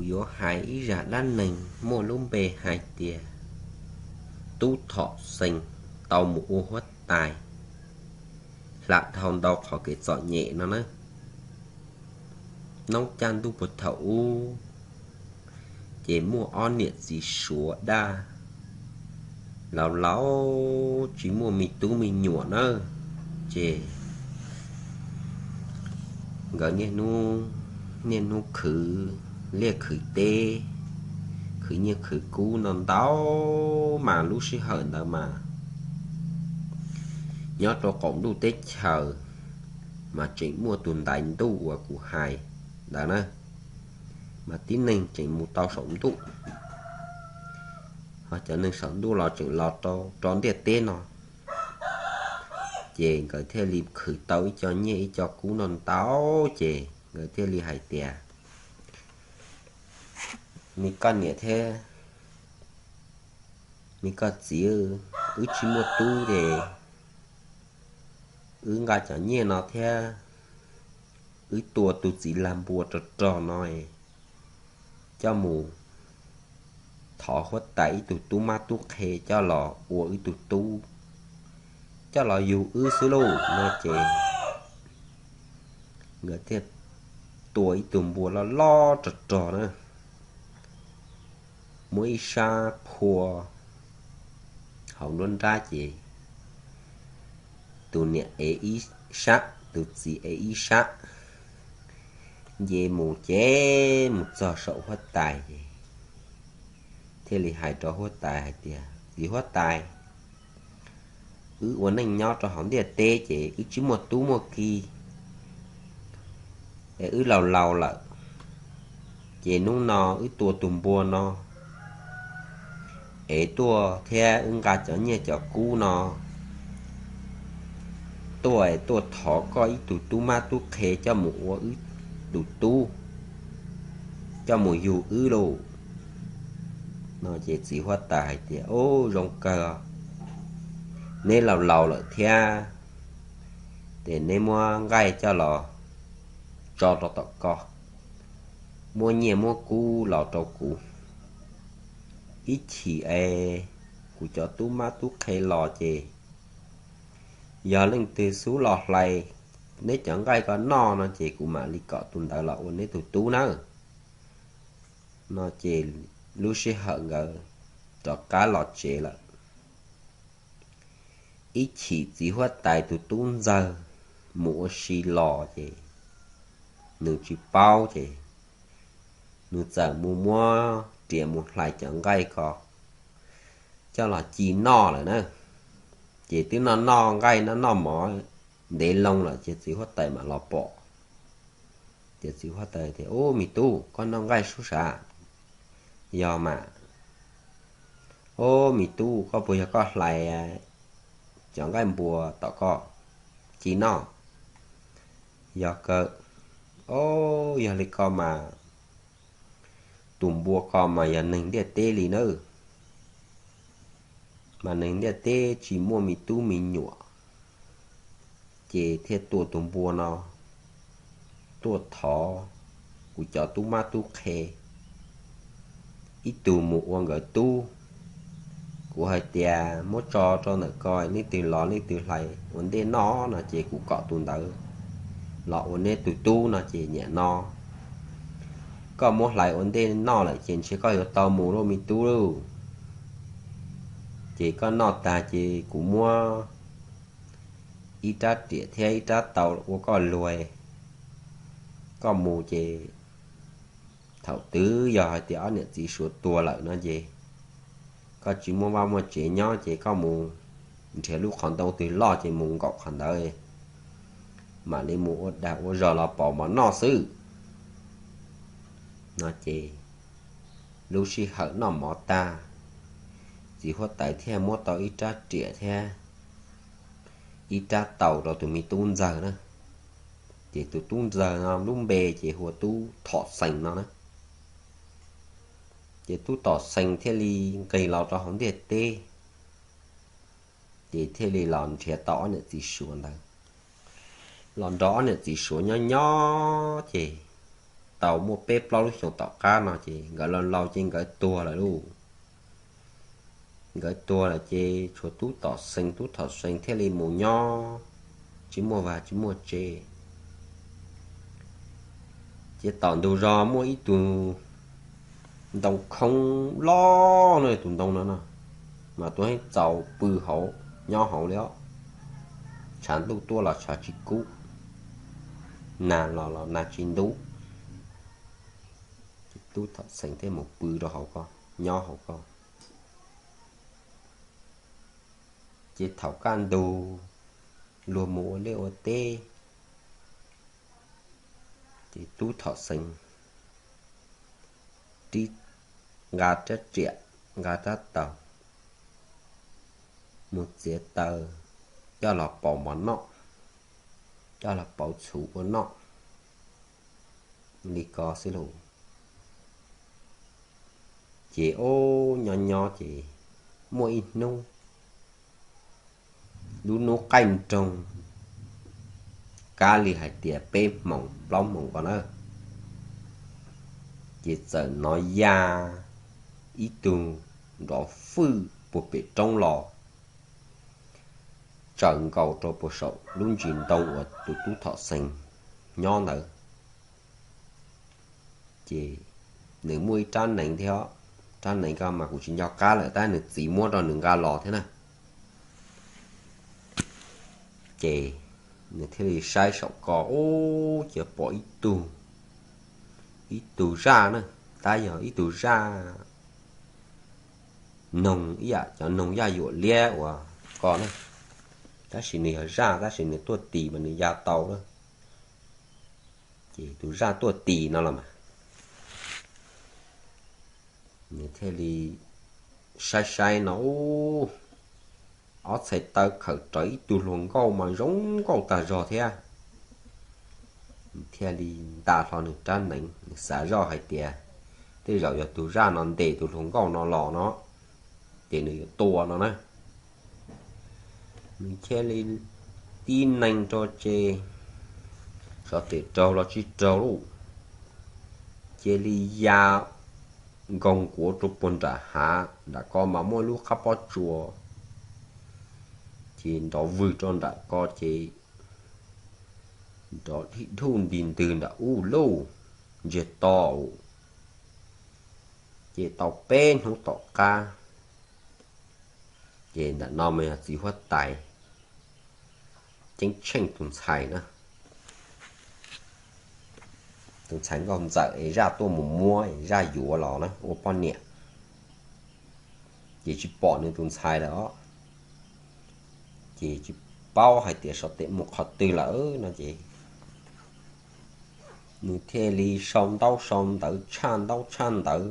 Yuav hais ib zaj dab neeg muaj lub npe hais tias Tub Thom Xees tau mus ua huab tais, hla dhau ntau qhov kev txom nyem no na. Noob caj ntuj puag thaum ub, ces muaj ob niam txiv Suav dab laus laus tsis muaj me tub me nyuam na, ces nkawd niaj hnub khwv liaj khwv teb, khwv nyiaj khwv kub no ntau, mas lub sij hawm ntawd mas nyob rau qaum ntuj teb chaws mas tseem muaj tus ntaiv ntuj uas kuv hais ntawd na, mas tib neeg tseem mus tau saum ntuj, ho cov neeg saum ntuj los tseem los rau ntiaj teb no. Ces nkawd thiaj li khwv tau ib co nyiaj ib co kub no ntau, ces nkawd thiaj li hais tias, Me koj niam thiab me koj txiv, wb tsis muaj tub ces wb nqa cov nyiaj no thiab wb tua tus txiv lag npua rog rog no coj mus thov huab tais ib tug tub mab tub qhe coj los ua wb tug tub, coj los yug wb xwb lauj no ces nkawd thiaj tua ib tug npua loj loj rog rog na, muab ib sab phua hauv nruab nrab ces tus niam ev ib sab, tus txiv ev ib sab, nce mus ces mus txog saum huab tais ces thiaj li hais rau huab tais hais tias, Txiv huab tais, wb ua neej nyob rau hauv ntiaj teb ces wb tsis muaj tub muaj ki, es wb laus laus lawm, ces hnub no wb tua tus npua no es tuaj thiab wb nqa cov nyiaj cov kub no tuaj es tuaj thov koj ib tug tub mab tub qhe coj mus ua wb tus tub, coj mus yug wb lauj no ces txiv huab tais hais tias, Ub, zoo kawg, neb laus laus lawm thiab, ces neb muab nqaij coj los tso rau tom ko, muab nyiaj muab kub los rau kuv, ib chim es kuv cov tub mab tub qhe los ces yog leej twg xub los hlais neb cov nqaij ko noj no ces kuv mam li kom tus ntawd los ua neb tus tub nawb no ces lub sij hawm nkawd rov qab los tsev lawm. Ib chim txiv huab tais tus tub ntxawg mus ua si los ces nws tsis paub ces nws txawm mus muab riam mus hlais cov nqaij ko coj los ci noj lawm na. Ces twb noj noj nqaij noj noj mov ntev loo lawm ces txiv huab tais mam los pom. Ces txiv huab tais tias, Ub, me tub, koj noj nqaij sub sav? Yog mas. Ub, me tub, koj puas yog koj hlais cov nqaij npua tom ko ci noj? Yog kawg. Ub, yog li ko mas tus npua ko mas yog neeg ntiaj teb li nawb, mas neeg ntiaj teb tsis muaj me tub me nyuam, ces thiaj tua tus npua no tuaj thov kuv cov tub mab tub qhe ib tug mus ua nkawd tub. Kuv hais tias muab tso rau ntawm ko, leej twg los leej twg hlais ua ntej noj no ces kuv kom tus ntawd los ua neb tus tub no ces nyiam no koj muab hlais ua ntej noj lawm ces ntshe koj yuav tau mus lauj me tub lauj. Ces koj noj tag ces kuv muab ib rab riam thiab ib rab taus ua koj luag, koj mus ces thaum twg yog hais tias ob niam txiv suav tuag lawm no ces koj tsis muaj vaj muaj tsev nyob ces koj mus nrhiav lub qhov ntoo twg loj ces mus nkaum qhov ntawd, mam li mus ua dag ua zog los pauv mov noj xwb no ces lub sij hawm noj mov tag, txiv huab tais thiaj muab tau ib rab riam thiab ib rab taus rau tus me tub ntxawg na. Ces tus tub ntxawg no lub npe ces hu ua tub Thom Xees no na. Ces tub Thom Xees thiaj li nqis los rau hauv ntiaj teb, ces thiaj li los nrhiav tau ob niam txiv suav ntawd. Los nrog ob niam txiv suav nyob nyob ces tau muaj peb plaub lub xyoos tom qab no ces nkawd laus laus ces nkawd tuag lawm lauj. Nkawd tuag lawm ces tshuav tub tom xees, tub tom xees thiaj li mus nyob tsis muaj vaj tsis muaj tsev. Ces tom ntug zos muaj ib tug ntoo khoob loj no, tus ntoo no no, mas tuaj heev txaus pw hauv, nyob hauv li os. Tshav ntuj tuaj los tshav tsis kub, nag los los nag tsis ntub. Ces tub tom xees thiaj mus pw rau hauv ko, nyob hauv ko. Ces thaum kaj ntug luag mus ua liaj ua teb, ces tub tom xees tib nqa rab riam, nqa rab taus mus txiav taws coj los pauv mov noj, coj los pauv txhuv ua noj li ko xwb lauj. Ces ub nyob nyob ces muaj ib hnub, lub hnub qaij nroog, kab li hais tias peb moos plaub moos ko na, ces txawm hnov ya ib tug nrov fwj puag pem roob los, tsaws nkaus rau puag saum lub ntsis ntoo uas tus tub thom xees nyob ntawd. Ces nws muaj ib rab hneev thiab, rab hneev ko mas kuv tsis nco qab lawm tab nws txiv muab rau nws nqa los thiab na. Ces nws thiaj li saib saum ko ub ces pom ib tug, ib tug zaj na, tab yog ib tug zaj noog ib yam cov noog yaj yuam liab uas ko na, tab sis nws yog zaj tab sis nws tuaj tis mas nws ya tau na. Ces tus zaj tuaj tis no los mas nws thiaj li saib saib no ub, ob txhais taw khawm rawv ib tug hluas nkauj mas zoo nkauj tag zog thiab. Nws thiaj li nta hlo nws rab hneev, nws xav zoj hais tias tej zaum yog tus zaj no ntes tus hluas nkauj no los no, ces nws yuav tua no na. Nws thiaj li tib neeg rau ces xyov tes raug los tsis raug lauj, cia li ya nkaug nkuav rau puag nram hav nram ko mas muaj lub qab pob tsuas, ces nrov vwg rau nram ko ces nrov dhib dhuj nti ntwg nram ub lauj, ntsiag to. Ces tau peb hnub tom qab, ces ntawm no mas yog txiv huab tais Ceeb Tsheej tus ntxhais na, tus ntxhais nkauj ntxawm es zaj tuaj mus muab es zaj yuav los na ua poj niam. Ces tsis pom nws tus ntxhais lawm os, ces tsis paub hais tias xyov tes mus qhov twg lawm no ces nws thiaj li sau ntaub sau ntawv tshaj ntaub tshaj ntawv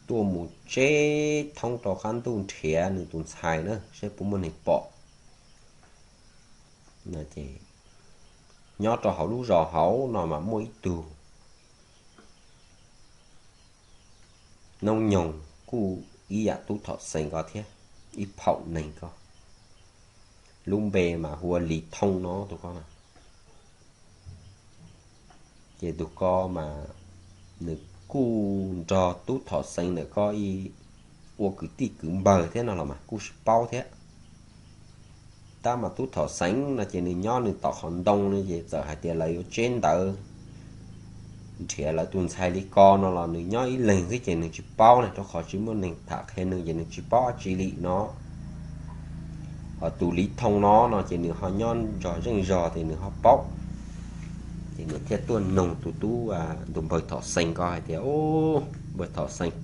tuaj mus tseb thoob rau qab ntuj nrhiav nws tus ntxhais na saib puas muaj neeg pom. Ces nyob rau hauv lub zos hauv no mas muaj ib tug noob nyoog kuj ib yam tub thom xees ko thiab, ib phaum neeg ko, lub npe mas hu ua Lis Thoob no tus ko na. Ces tus ko mas nws kuj nrog tub thom xees ntawm ko ua kwv tij kwv npawg thiab no los mas kuj sib paub thiab. Tab mas tub thom xees no ces nws nyob nws tom qhov ntoo no ces txawm hais tias lawv yuav tseb ntawv nrhiav lawv tus ntxhais li ko no los nws nyob ib leeg xwb ces nws tsis paub na, rau qhov tsis muaj neeg tham qhia nws ces nws tsis paub dab tsi li no. Ho tus Lis Thoob no no ces nws ho nyob nrog zeej zog ces nws ho paub. Ces nws thiaj tuaj noog tus tub, tus npawg thom xees ko hais tias, Ub, npawg thom xees,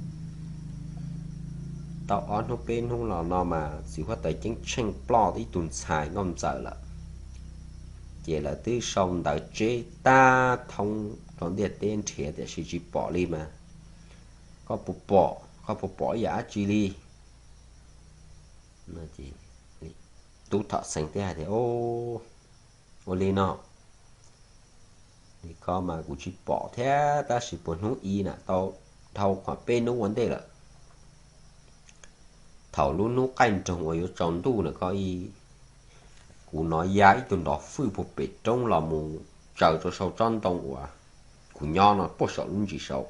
tau ob hnub peb hnub los no mas txiv huab tais Ceeb Tsheej ploj ib tug ntxhais nkauj ntxawm lawm. Ces lawv twb sau ntawv tseb tag thoob rau ntiaj teb nrhiav tiam sis tsis pom li mas koj puas pom, koj puas pom ib yam dab tsi li? Tub thom xees thiaj hais tias, Ua li no, li ko mas kuv tsis pom thiab tab sis puas hnub i na tau dhau qhov peb hnub ua ntej lawm. Thaum lub hnub qaij nroog uas yuav tsaus ntuj na ko i, kuv hnov ya ib tug nrov fwj puag pem roob los mus tsaws rau saum tsob ntoo uas kuv nyob no puag saum lub ntsis saud.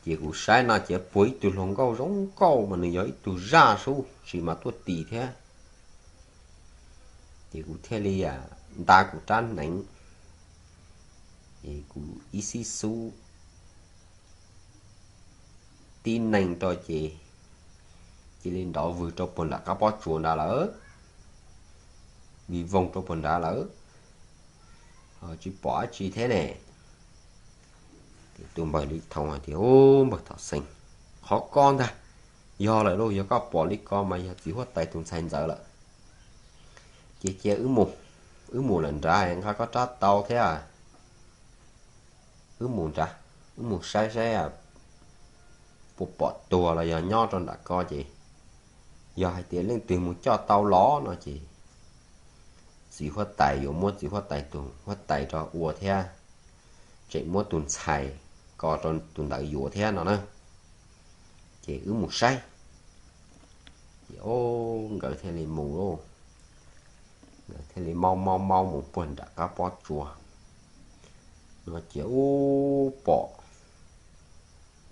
Ces kuv saib no ces puag ib tug hluas nkauj zoo nkauj mas nws yog ib tug zaj sub tsis mas tuaj tis thiab. Ces kuv thiaj li nta kuv rab hneev, es kuv ib xib xub tib neeg rau ces cia li nrov vwg rau puag nram qab pob tsuas nrad lawm, vij voog rau puag nrad lawm, tsis pom dab tsi thiab ne. Ces tus npawg Li Thoo hais tias, Ub, npawg Thom Xees, qhov ko ntag, yog lawm lauj, yog koj pom li ko mas yog txiv huab tais tus ntxhais ntxawm lawm. Ces cia wb mus, wb mus lawm nrad nqa koj rab tau thiab, wb mus nrad, wb mus saib saib puas pom tuag los yog nyob rau nram ko ces yog hais tias leej twg mus coj tau los no ces txiv huab tais yuav muab txiv huab tais tus huab tais rau ua thiab, tseem muab tus ntxhais ko rau tus ntawd yuav thiab no na. Ces wb mus saib. Ces o, nkawd thiaj li mus lauj. Nkawd thiaj li maub maub maub mus puag nram qab pob tsuas no ces ub, pom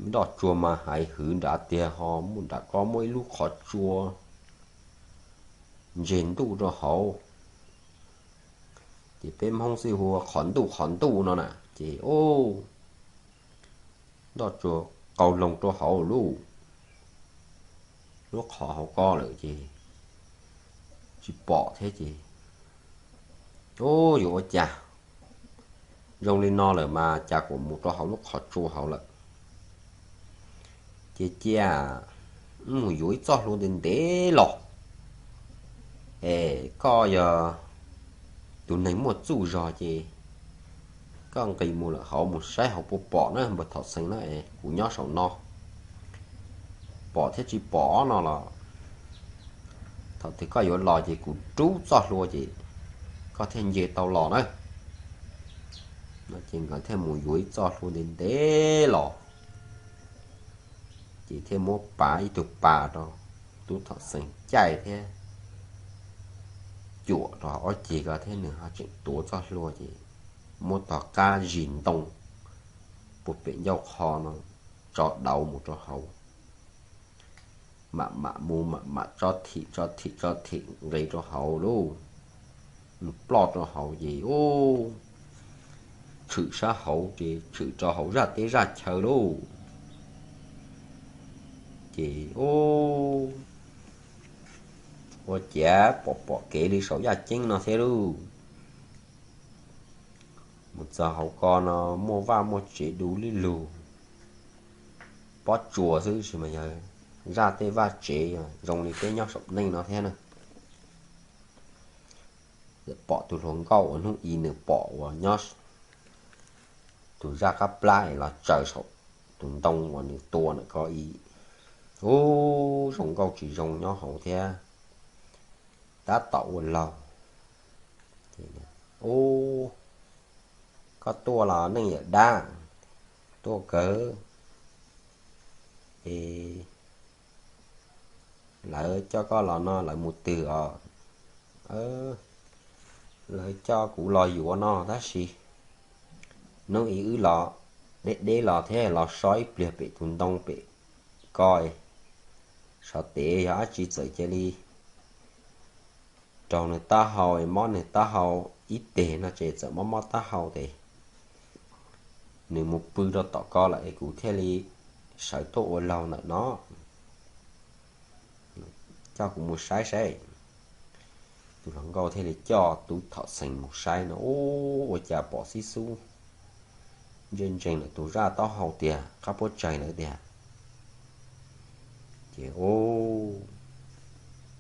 nroj tsua mas hais hwv nrad tiag, ho muaj nram ko muaj ib lub qhov tsua ntseg ntuj rau hauv. Ces peb Hmoob xwb hu ua qhov ntuj qhov ntuj no na. Ces o, nroj tsua qau loo rau hauv lub, lub qhov hauv ko lawm ces tsis pom thiab ces, Ub, yuav ua cas? Zoo li no lawm mas cas kuv mus rau hauv lub qhov tsua hauv lawm. Ces cia wb mus yuav ib txoj hlua ntev ntev los. Es koj yog tus neeg muaj txuj zog ces koj nqis mus lawm hauv mus saib hauv puas pom na npawg Thom Xees na, es kuv nyob saum no. Pom thiab tsis pom no los thaum twg koj yuav los ces kuv rub txoj hlua ces koj thiaj nce tau los na. No ces nkawd thiaj mus yuav ib txoj hlua ntev ntev los, ces thiaj muab pav ib tug pas rau tub Thom Xees caij thiab cuam rau ob ceg ko thiab nws ho tseem tuav txoj hlua ces muab tog qab zis ntoo puag pem ncauj qho no tso dauv mus rau hauv. Mam mam mus mam mam tso thim tso thim tso thim nqis rau hauv lauj. Mus ploj rau hauv ces ub, tshwm sab hauv ces tshwm rau hauv zaj teb zaj chaw lauj. Ces ub, ua ciav pom pom kev li saum yaj ceeb no thiab lauj. Mus txog hauv ko no muaj vaj muaj tsev du li lug, pob tsuas xwb sis mas yog zaj tej vaj tsev zoo li peb nyob saum neej no thiab na. Pom tus hluas nkauj uas hnub i nws pom uas nyob tus zaj qab plab es los tsaws saum tus ntoo uas nws tua ntawm ko i, ub, zoo nkauj tsis zoo nyob hauv thiab. Tab tom ua laug, ub, koj tuaj los neej yawm dab? Tuaj kawg. Es lawv coj koj los no lawv mus twg os? Lawv coj kuv los yuav no tab sis hnub i wb los deb deb los thiab los so ib pliag pem tus ntoo pem ko, sov tev yog dab tsi txawm cia li raug nws taub hau, mob nws taub hau ib teg no ces txawm mob mob taub hau ces nws mus pw rau tom ko lawm es kuv thiaj li sawv tuaj ua laug ntawm no. Coj kuv mus saib saib. Tus hluas nkauj thiaj li coj tub Thom Xees mus saib no, ub, ua cas pom xib xub ntse ntsees ntawm tus zaj taub hau tiag, qab puab tsaig ntawd tiag. Ces ub,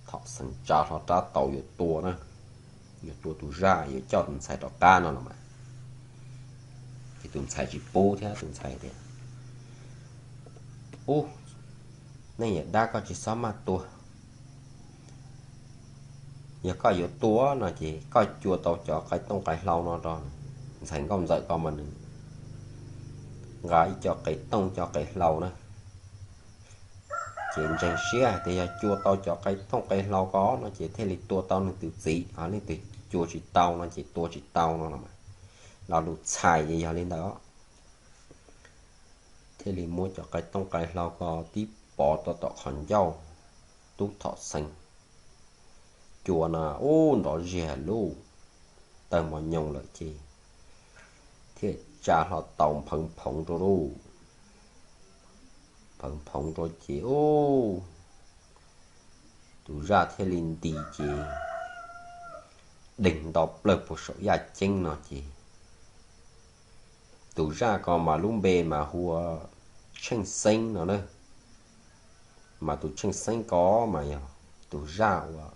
Thom Xees tsa hlo rab taus yuav tua na, yuav tua tus zaj yuav coj tus ntxhais rov qab no los mas, ces tus ntxhais tsis pub thiab, tus ntxhais tias, Ub, neej yawm dab, koj tsis txhob maj tua. Yog koj yuav tua no ces koj cua tau cov qe tooj qe hlau no rau. Ntxhais nkauj ntxawm ko mas nws nqa ib co qe tooj co qe hlau na, ces ntseeg siab hais tias yog cua tau cov qe tooj qe hlau ko no ces thiaj li tua tau nws tus txiv, ho leej twg cua tsis tau no ces tua tsis tau no los mas. Lo lus txhais ces yog li ntawd, thiaj li muab cov qai tooj qai hlau ko tib pov rau tom qhov ncauj tub Thom Xees. Cua no ub nrov ziag lub tawg mos nyoos lawm ces thiaj tsa hlo tau npheev phoov rau lub npheev phoov rau ces ub, tus zaj thiaj li nti ces deeg nto plawg puag saum yaj ceeb no ces tus zaj ko mas lub npe mas hu ua Tsheej Xeeb no na. Mas tus Tsheej Xeeb ko mas yog tus zaj uas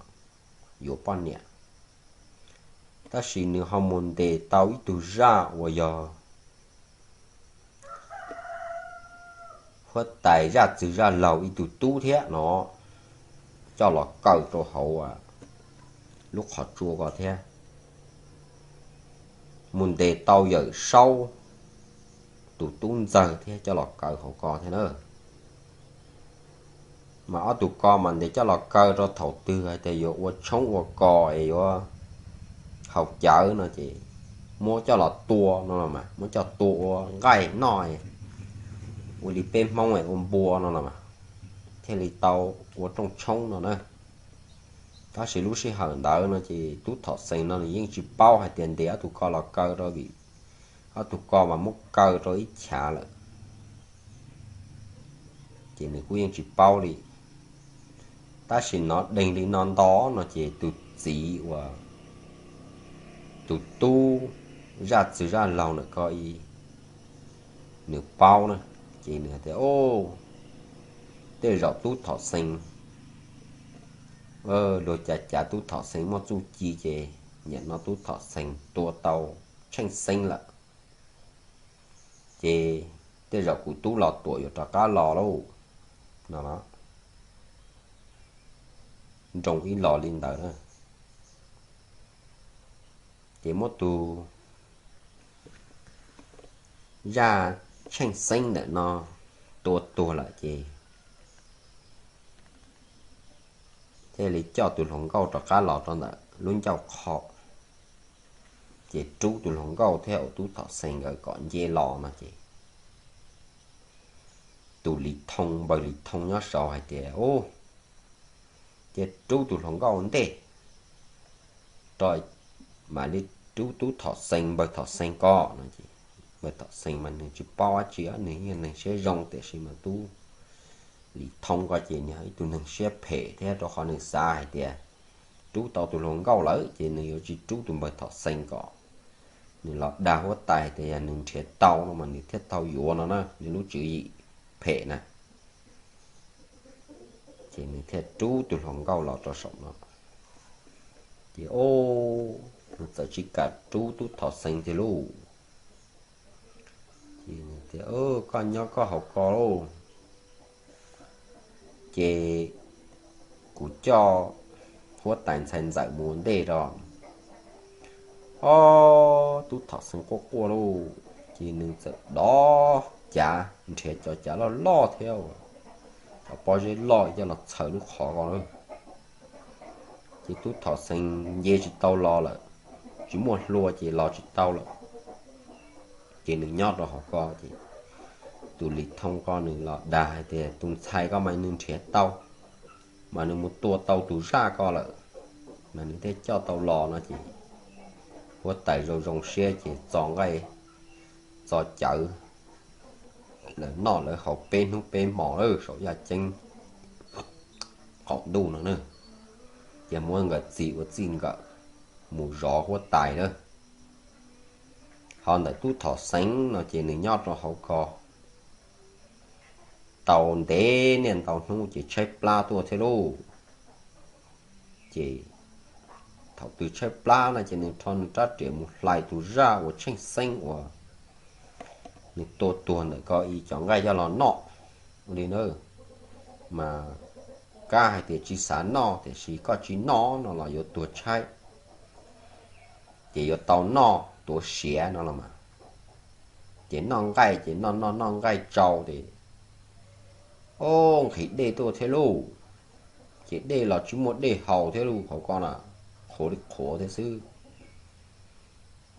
yuav poj niam, tab sis nws ho mus ntes tau ib tug zaj uas yog huab tais zaj txwg zaj laug ib tug tub thiab no, coj los kaw rau hauv lub qhov tsua ko thiab. Mus ntes tau Yawm Saub tus tub ntxawg thiab coj los kaw hauv ko thiab na. Mas ob tug ko mas ntes coj los kaw rau thaum twg hais tias yuav ua tshoob ua kos es yuav haus cawv no ces muab coj los tua no los mas, muab coj tua ua nqaij noj, ua li peb Hmoob ua npua no los mas, thiaj li tau ua rooj tshoob no na. Tab sis lub sij hawm ntawd no ces tub Thom Xees no nws yeej tsis paub hais tias ntes ob tug ko los kaw rau vim ob tug ko mas muab kaw rau ib chav lawm, ces nws kuj yeej tsis paub li. Tab sis nov deeg li no nto no ces tus txiv uas tus tub zaj txwg zaj laug ntawm ko ib, nws paub na, ces nws hais tias, Tej zaum tub Thom Xees, luag cav cav tub Thom Xees muaj txuj ci ces nim no tub Thom Xees tua tau Tsheej Xeeb lawm, ces tej zaum kuv tub Los Tuam yuav rov qab los lauj, no los nroo ib los li ntawd na. Ces muab tus zaj Tsheej Xeeb ntawm no tua tuag lawm ces thiaj li coj tus hluas nkauj rov qab los rau ntawm lub ncauj qho, ces rub tus hluas nkauj thiab ua tub Thom Xees nkawd kom nce los no ces tus Lis Thoo, npawg Lis Thoo nyob saud hais tias, Ub, ces rub tus hluas nkauj ntej rau mam li rub tub Thom Xees, npawg Thom Xees ko no ces npawg Thom Xees mas nws tsis paub dab tsi, nws yog neeg siab zoo tiam sis mas tub Lis Thoo ko ces nws yog ib tug neeg siab phem thiab, rau qhov nws xav hais tias rub tau tus hluas nkauj lawm ces nws yuav tsis rub tus npawg Thom Xees kom nws los dag huab tais tias yog nws nrhiav tau no mas nws thiaj tau yuav no na, nws lub tswv yim phem na. Ces nws thiaj rub tus hluas nkauj los rau saum no. Ces, o, nws txawm tsis kam rub tub Thom Xees tiag lauj. Ces nws tias, Koj nyob koj haus ko lauj, ces kuv coj huab tais ntxhais ntxawm mus ua ntej rau. O, tub Thom Xees quaj quaj lauj, ces nws txawm dov cav nrhiav cov cav loj loj thiab cov pob zeb loj coj los txhaws lub qhov ko lauj. Ces tub Thom Xees nce tsis tau los lawm, tsis muaj hlua ces los tsis tau lawm. Ces nws nyob rau hauv ko ces tus Lis Thoo ko nws los dag hais tias tus ntxhais ko mas nws nrhiav tau, mas nws mus tua tau tus zaj ko lawm, mas nws thiaj coj tau los no ces huab tais zoo zoo siab ces txo nqaij txo cawv lawv noj lawv haus peb hnub peb hmos lawm saum yaj ceeb qaum ntuj no na, ces muab nkawd txis ua txij nkawm mus zov huab tais lawm. Ho ntawm tub Thom Xees no ces nws nyob rau hauv ko tau ntev niaj ntau hnub ces tshaib plab tuaj thiab lauj. Ces thaum twg tshaib plab no ces nws rho nws rab riam mus hlais tus zaj uas Tsheej Xeeb uas nws tua tuag ntawm ko ib cov nqaij coj los noj li na. Mas kab hais tias tsis xav noj tiam sis koj tsis noj no los yuav tuag tshaib, ces yuav tau noj tuav siav no los mas. Ces noj nqaij ces noj noj noj nqaij tsau ces, o, nqhis dej tuaj thiab lauj. Ces dej los tsis muaj dej haus thiab lauj, hauv ko na qhuav li qhuav thiab xwb.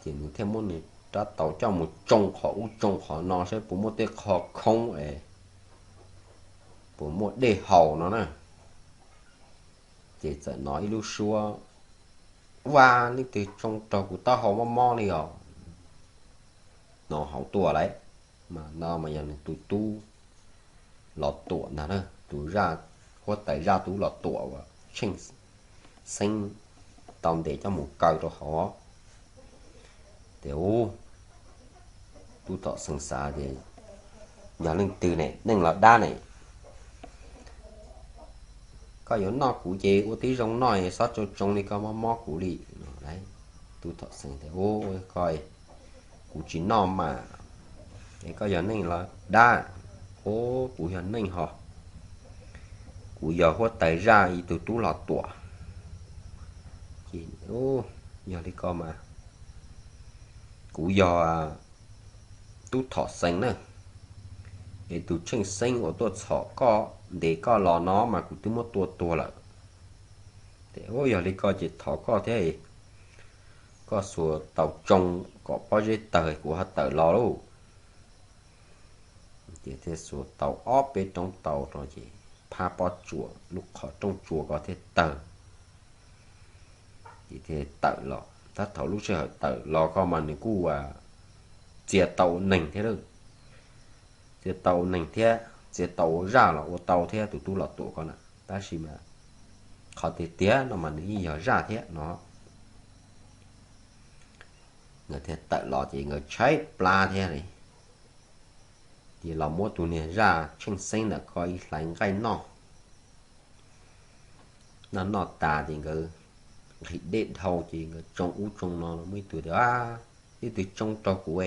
Ces nws thiaj muab nws rab taus coj mus tsoo qhov ub tsoo qhov no saib puas muaj tej qho khoob es puas muaj dej haus no na. Ces txawm hnov ib lub suab, Ua, leej twg tsoo raug kuv taub hau mob mob li os? No hauv tuaj lawm, mas no mas yog nws tus tub Los Tuam ntag na, tus zaj, huab tais zaj tub Los Tuam uas Tsheej Xeeb tau ntes coj mus kaw rau hauv. Ces ub, tub Thom Xeeb xav tias, Yog leej twg ne, neeg los dab ne? Koj yuav noj kuv ces ua tib zoo noj, xob tsoo tsoo li koj mob mob kuv li. Tub Thom Xeeb tias, Ub, koj, kuv tsis noj mas, es koj yog neeg los dab? Ub, kuv yog neeg hos, kuv yog huab tais zaj ib tug tub Los Tuam. Ces, Yog li ko mas kuv yog tub Thom Xeeb na, es tus Tsheej Xeeb uas tuaj txhom koj, ntes koj los no mas kuv twb muab tua tuag lawm. Ces, Ub, yog li ko ces thov koj thiab, koj xuas taus tsoo kom pob zeb tawg kuv ho tawm los lauj. Ces thiaj xuas tau ob peb roob taus rau ces phab pob tsuas lub qhov rooj tsua ko thiaj tawg. Ces thiaj tawm los, tab thaum lub sij hawm tawm los ko mas nws kuj ua, txia tau ua neeg thiab, txia tau ua neeg thiab txia tau ua zaj los ua tau thiab tus tub Los Tuam ko na, tab sis mas qhov tiag tiag no mas nws yeej yog zaj thiab no. Nkawd thiaj tawm los ces nkawd tshaib plab thiab li, ces los muab tus niag zaj Tsheej Xeeb ntawm ko ib hlais nqaij noj. Noj noj tas ces nkawd nqhis dej dhau ces nkawd tsoo ub tsoo no, muaj ib tug tias, Ib tug tsoo raug kuv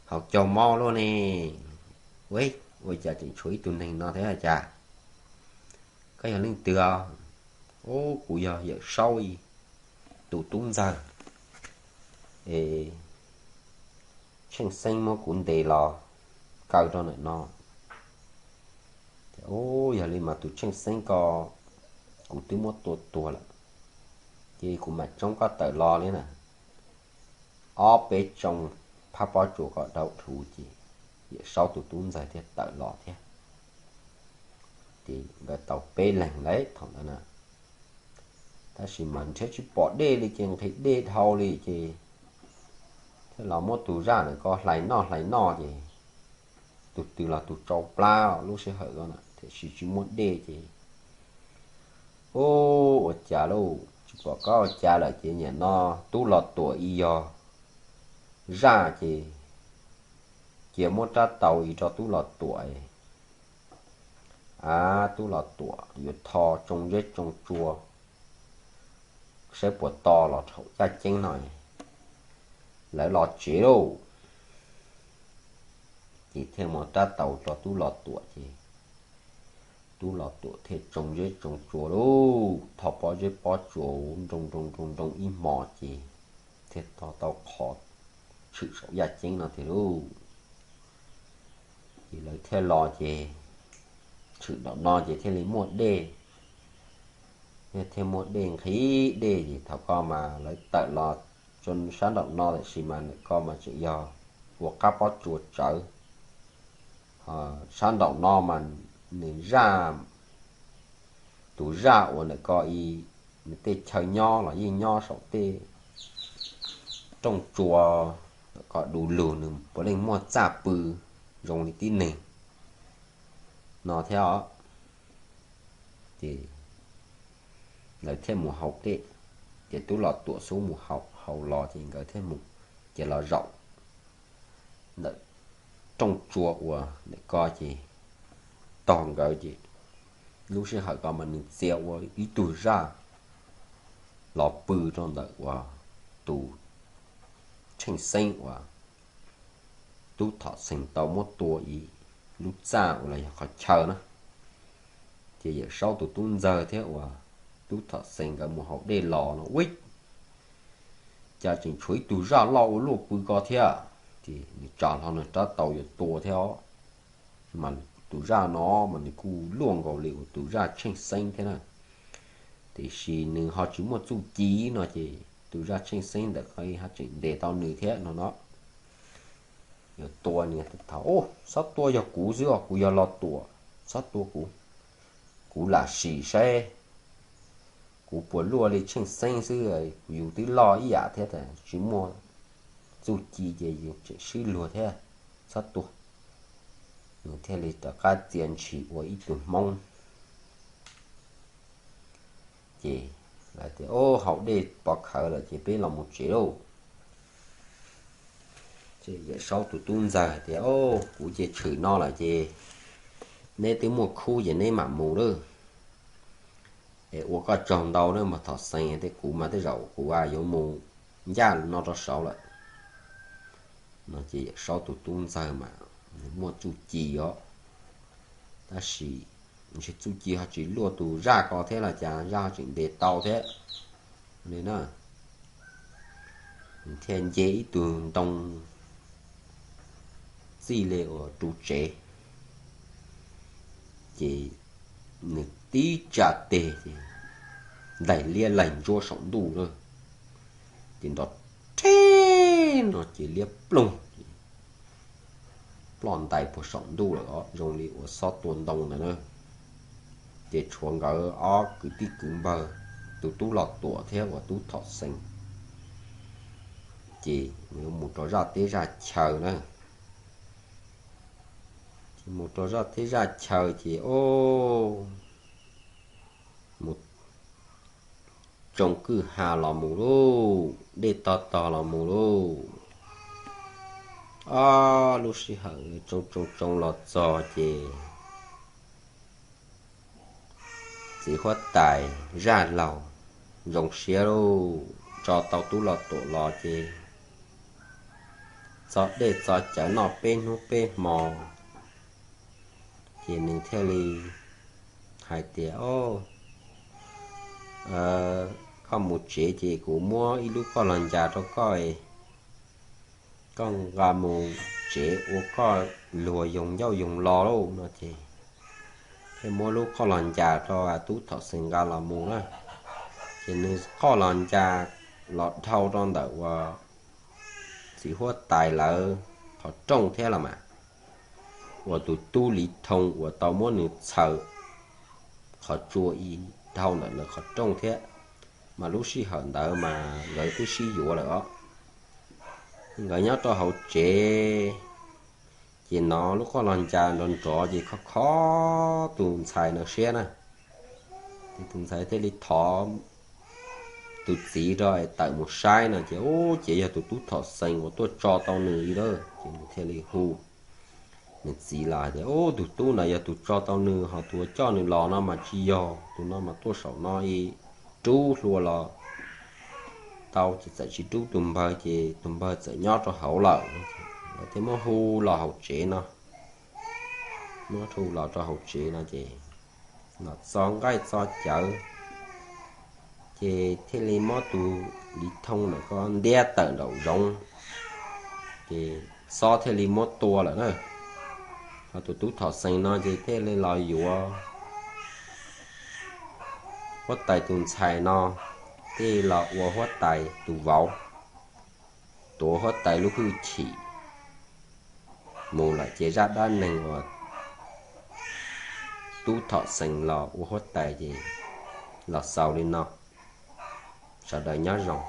haus caug mob luaj ne. Ua, ua cas tseem tshuav ib tug neeg no thiab cas? Koj yog leej twg os? Ub, kuv yog Yawm Saub ib tus tub ntxawg, es Tsheej Xeeb muab kuv ntes los kaw rau ntawm no. Ub, yog li mas tus Tsheej Xeeb ko kuv twb muab tua tuag lawm, ces kuv mam tsoob koj tawm los li na. Ob peb tsoo phab pob tsuas ko dhau dhau ces Yawm Saub tus tub ntxawg thiaj tawm los thiab. Ces nkawd tau peb leeg lawm thaum ntawd na, tab sis mas nrhiav tsis pom dej li ces nqhis dej dhau li ces thiaj los muab tus zaj ntawm ko hlais noj hlais noj ces tus twg los tus tsau plab lub sij hawm ko na, tiam sis tsis muaj dej ces, Ub, ua cas lauj, tsis pom qab ua cas lawm ces nim no tub Los Tuam ib yog zaj ces cia muab rab taus ib rau tub Los Tuam, a, tub Los Tuam yuav tho tsoo zeb tsoo tsua saib puas to los thaum caj ceeb no lawv los tsev lauj. Ces thiaj muab rab taus rau tub Los Tuam ces tub Los Tuam thiaj tsoo zeb tsoo tsua lauj, tho pob zeb pob tsua nroo nroo nroo nroo ib hmos ces thiaj tho tau qhov tshwm saum yaj ceeb no tiag lauj. Ces lawv thiaj los ces tshwm nraum no ces thiaj li muaj dej, thiaj muaj dej nqhis dej ces thaum ko mas lawv tawm los tso sab nraum no tiam sis mas ntawm ko mas tseem yog ua qab pob tsuas tsawv. Sab nraum no mas nws zaj, tus zaj uas ntawm ko ib, nws tej chaw nyob los yeej nyob saum tej rooj tsua ntawm ko du lug, nws puav leej muaj txaj pw zoo li tib neeg no thiab os. Ces lawv thiaj mus haus dej, ces tub Los Tuam xub mus haus, haus los ces nkawd thiaj mus, ces los zaum ntawm rooj tsua uas ntawm ko ces tog nkawd ces lub sij hawm ko mas nws txia ua ib tug zaj los pw rau ntawm uas tus Tsheej Xeeb uas tub Thom Xees tau muab tua ib lub txaj uas los yog qhov chaw na. Ces Yawm Saub tus tub ntxawg thiab uas tub Thom Xees nkawd mus haus dej los no ua cas tseem tshuav ib tug zaj loj ua luaj pw ko thiab. Ces nws tsa hlo nws rab taus yuav tua thiab os, mas tus zaj no mas nws kuj luaj nkaus li uas tus zaj Tsheej Xeeb thiab na. Tiam sis nws ho tsis muaj txuj ci no ces tus zaj Tsheej Xeeb ntawm ko ho tseem ntes tau nws thiab no no. Yuav tua nws, thaum, Xob tua yog kuv xwb os, kuv yog Los Tuam, Xob tua kuv, kuv lam sim saib kuv puas luaj li tsheej xeeb xwb, kuv yus twb loj ib yam thiab, tsis muaj txuj ci ces tseem swb luag thiab, Xob tua. Nws thiaj li rov qab txia ntshis ua ib tug Hmoob. Ces lawv tias, Au, haus dej pov khawv lawm ces peb los mus tsev lauj. Ces Yawm Saub tus tub ntxawg tias, Au, kuv ces tshwm no lawm ces neb twb muaj khub ces neb mam mus lawm. Es ua koj tsaug ntau na mog Thom Xees, tej kuv mas tej zaum kuv yuav mus ncaj no rau saud lawm. No ces Yawm Saub tus tub ntxawg mas muaj txuj ci os, tab sis ntshe txuj ci ho tsis luaj tus zaj ko thiab los cas zaj ho tseem ntes tau thiab li na. Nws thiaj nce ib tug ntoo txij li uas ru tsev, ces nws tib tsa tes ces laig liab laig ntsuab saum ntuj na, ces nrov rhe no ces liab ploog, ploj ntais puag saum ntuj lawm os, zoo li uas Xob tua ntoo ntawd na. Ces tshuav nkawd ob kwv tij kwv npawg, tus tub Los Tuam thiab uas tub Thom Xees, ces mus rau zaj teb zaj chaw na. Ces mus rau zaj teb zaj chaw ces, o, mus tsoo kwj ha los mus lauj, dej tog tog los mus lauj. Ob lub sij hawm tsoo tsoo tsoo los txog ces txiv huab tais Zaj Laug zoo siab lauj, tso tau tub Los Tuam los ces txo dej txo cawv noj peb hnub peb hmo, ces nws thiaj li hais tias, Koj mus tsev ces kuv muab ib lub koj los ncas rau koj, koj nqa mus tsev ua koj luag yoog ncauj yoog lo lauj. No ces thiaj muab lub koj los ncas rau tub Thom Xees nqa los mus na. Ces nws koj los ncas los dhau rau ntawm uas txiv huab tais lawv qhov rooj thiab los mas, uas tus tub Liv Thoo uas tau muab nws txhaws qhov tsua ib dhau ntawm lawv qhov rooj thiab, mas lub sij hawm ntawd mas nkawd twb sib yuav lawm os. Nkawd nyob rau hauv tsev, ces hnov lub koj los ncas nrov nrov ces kho kho tus ntxhais no siab na. Ces tus ntxhais thiaj li thov tus txiv rau es tawm mus saib no ces, u, ces yog tus tub Thom Xees uas tuaj tso tau nws li lawm. Ces nws thiaj li hu nws txiv los tias, u, tus tub ntawd yog tus tso tau nws, ho tus uas coj nws los no mas tsis yog, tus no mas tuaj saum no ib rub hlua los tau ces txawm tsis rub tus npawg ces tus npawg txawm nyob rau hauv lawm. Lawv thiaj muab hu los hauv tsev no, muab hu los rau hauv tsev no ces los txo nqaij txo cawv, ces thiaj li muab tus Liv Thoo ntawm ko ntiab tawm nraum zoov, ces Xob thiaj li muab tua lawm na. Ho tus tub Thom Xees no ces thiaj li los yuav huab tais tus ntxhais no, thiaj los ua huab tais tus vauv, tuav huab tais lub hwj chim mus lawm. Ces zaj dab neeg uas tub Thom Xees los ua huab tais ces los xaus li no. Sawv daws nyob zoo.